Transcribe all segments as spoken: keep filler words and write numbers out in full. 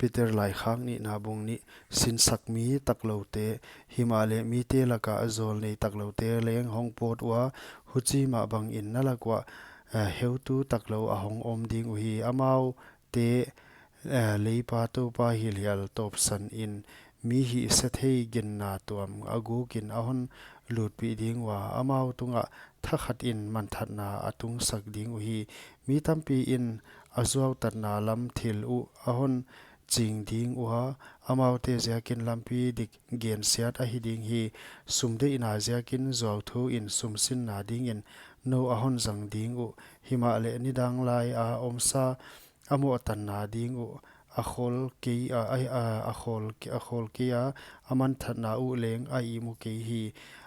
Peter laikhak nihna bung nih. Sinsak mi takloute, himahleh mite laka zawlnei takloute leng hong pawt ua, huchi mah bangin na lak uah, eh, heutu taklou a hong om ding uhi. Amaute, eh, leipa Toupa hilhial tawpsan in, mi hihse thei ginna tuam a gukin a hon lutpih ding ua, amau tungah thakhatin manthatna a tungsak ding uhi. Mi tampi in a zuautatna lam thil uh a hon ching ding ua, amaute ziakin lampi dik gensiat ahi ding hi. Sum deihna ziakin zuauthu in sumsinna dingin nou a hon zang ding uh, himahleh nidang lai a omsa a mohtanna ding uh a khol kei a, a, a, a khol, a khol kei a, a manthatna uh leng a ihmu kei hi.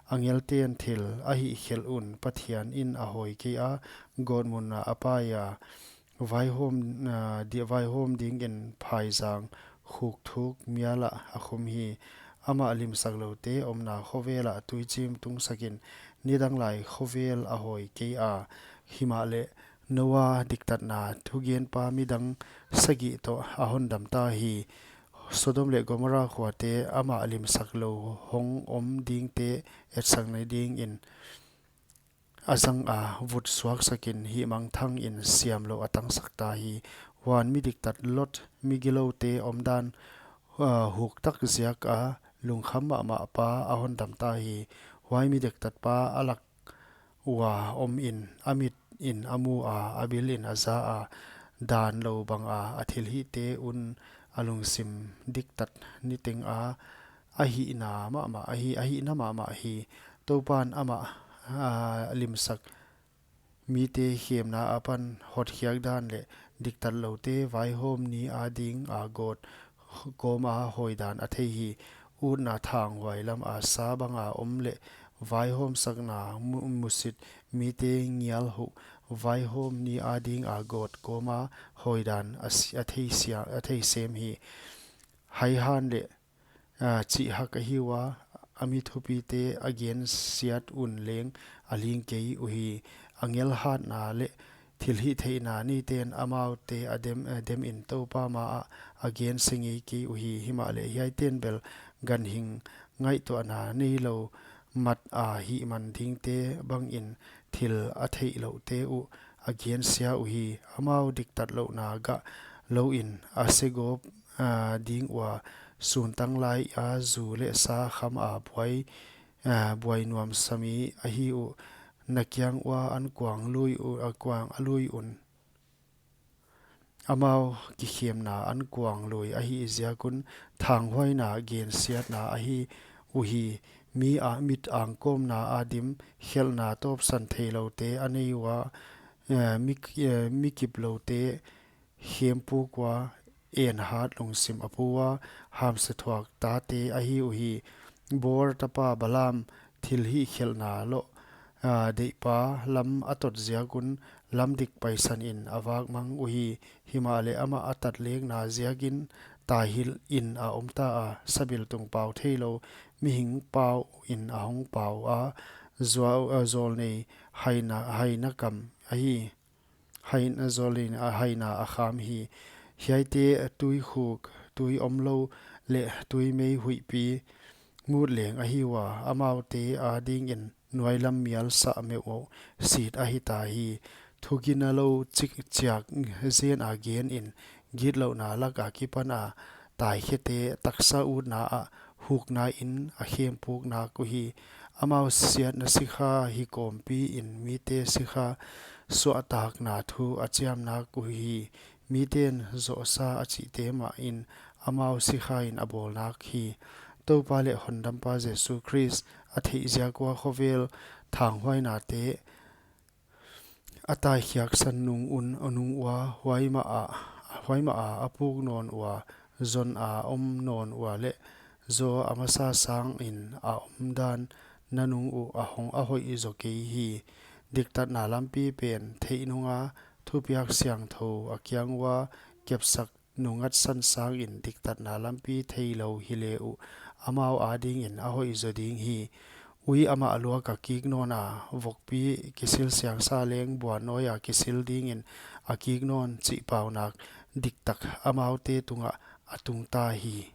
Angelten thil a hihkhelh un Pathian in a hawi kei a, gawtmunna a pai a, vaihawm, ah, di-, vaihawm dingin phaizang khukthuk mial ah a khum hi. Amah limsakloute omna khovel ah tuichim tungsakin nidang lai khovel a hawi kei a, himahleh Noah diktatna thugenpa midang sagih toh a hondamta hi. Sodom leh Gomorrah khuate amah limsaklou hong om dingte etsakna dingin a zang a, vut suaksakin hihmangthangin siamlouh a tangsakta hi. Huan mi diktat Lot, mi giloute omdan, ah, huktak ziak a lungkham mahmah pa a hondamta hi. Huai mi diktatpa a lak ua omin, a mit in a mu a, a bil in a za a, dan lou banga a thilhihte un a lungsim diktat niteng a, a hihna mahmah ahi, a hihna mahmah hi. Toupan amah, ah, limsak mite khemna apan hotkhiak dan leh diktatloute vaihawm ni ading a gawt kawma hawidan a thei hi. Utna thanghuai lam a sa banga om leh vaihawmsakna mu-, musit mite ngial huh vaihawm ni ading a gawt kawma hawidan a si-, a thei sia-, a thei sem hi. Haihan leh, ah, chihhak ahi ua, a mi thupite a gensiat un leng a ling kei uhi. Angel hatna leh thilhihtheihna neiten amaute a dem, a dem in Toupa ma ah a gensia ngei kei uhi. Himahleh hiaiten bel ganhing ngaihtuahna neilou mat a hihman dingte bangin thil a theihlouhte uh a gensia uhi. Amau diktatlouhna gah louin a segawp, ah, ding ua, suntang lai a zu leh sa kham a buai, ah, buai nuamsa mi ahi uh. Na kiang ua ankuang lui u-, a kuang a lui un. Amau kikhemna ankuang lui ahih ziak un thanghuaina gensiatna ahi uhi. Mi a mit angkawmna a dim, khelhna tawpsan theiloute a nei ua, eh, mi, eh, mi kiploute khempuk ua, enhat lungsim a pu ua, hamse thuak tate ahi uhi. Beor tapa Balaam thilhihkhelhna loh, ah, deihpa lam a tot ziak un lam dik paisan in a vak mang uhi. Himahleh amah a tatlekna ziakin taihilh in a omta a, sabiltung pau theilou mihing pau in a hong pau a, zuau-, ah, zawlnei haina, haina kam ahi. Haina zawlnei a haina a kham hi. Hiaite tuikhuk, tui omlou leh tuimei huihpi mut leng ahi ua, amaute adingin nuailam mial sah meuh uh sit ahita hi. Thuginalou chik chiak zen a gen in, gitlouhna lak akipan a taikhete taksa utna ah hukna in a khempuk nak uhi. Amau siatna sikha hi kawmpi in mite sikha suahtakna thu a chiam nak uhi. Miten zohsa a chihte mah in amau sikha in a bawl nak hi. Toupa leh Hondampa Jesu Khrist a theih ziak ua khovel thanghuainate a taikhiaksan nung un, a nung ua, huaimah a, huaimah a, a puk nawn ua, zon a om nawn ua leh zaw a masa sangin a omdan na nung uh a hong a hoih zaw kei hi. Diktatna lampi pen theih nunga thupiak siangthou a kiang ua kepsak nungngatsan sangin diktatna lampi theilou hileh uh amau adingin a hoih zaw ding hi. Ui amah luak a kik nawn a, vokpi kisil siangsa leng buannawi a kisil dingin a kik nawn chih paunak diktak amaute tungah a tungta hi.